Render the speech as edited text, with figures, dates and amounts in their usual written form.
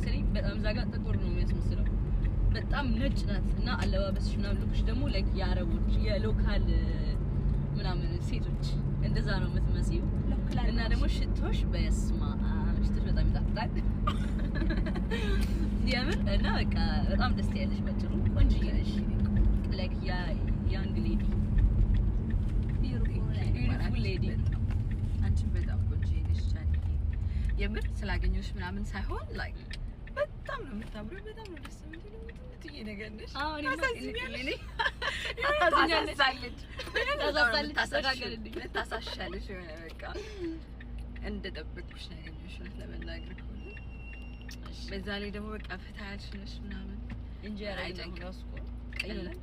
መሰለኝ። በጣም እዛ ጋር ጥቁር ነው የሚያስመስለው። በጣም ነጭ ናት እና አለባበስሽ ምናምን look ሽ ደግሞ like የአረቦች የ local ምናምን ሴቶች እንደዛ ነው የምትመስዪው። እና ደግሞ ሽቶሽ፣ በስማ፣ ሽቶሽ በጣም ይጣፍጣል የምር። እና በቃ በጣም ደስ ያለሽ፣ ባጭሩ ቆንጅዬ ነሽ። Like young lady, beautiful lady. አንቺን በጣም ቆንጆ ነሽ ጃንዬ። የምር ስላገኘሁሽ ምናምን ሳይሆን like በጣም ነው የምታምሪው። በጣም ነው ደስ የምትለው። ትንትዬ ነገር ነሽ። አዎ፣ እኔማ ታሳዝኛለሽ። ነኝ። ታሳዝኛለች። ታሳሳለች። ታሳሳለች። ተስተካከልልኝ። ታሳሻለሽ። የሆነ በቃ እንደጠበቅኩሽ ነው ያገኘሁሽ እውነት ለመናገር ከሆነ። በዛ ላይ ደግሞ በቃ ፈታ ያልሽ ነሽ ምናምን። እንጀራ አይጨንቅም። ራሱ እኮ ቀላል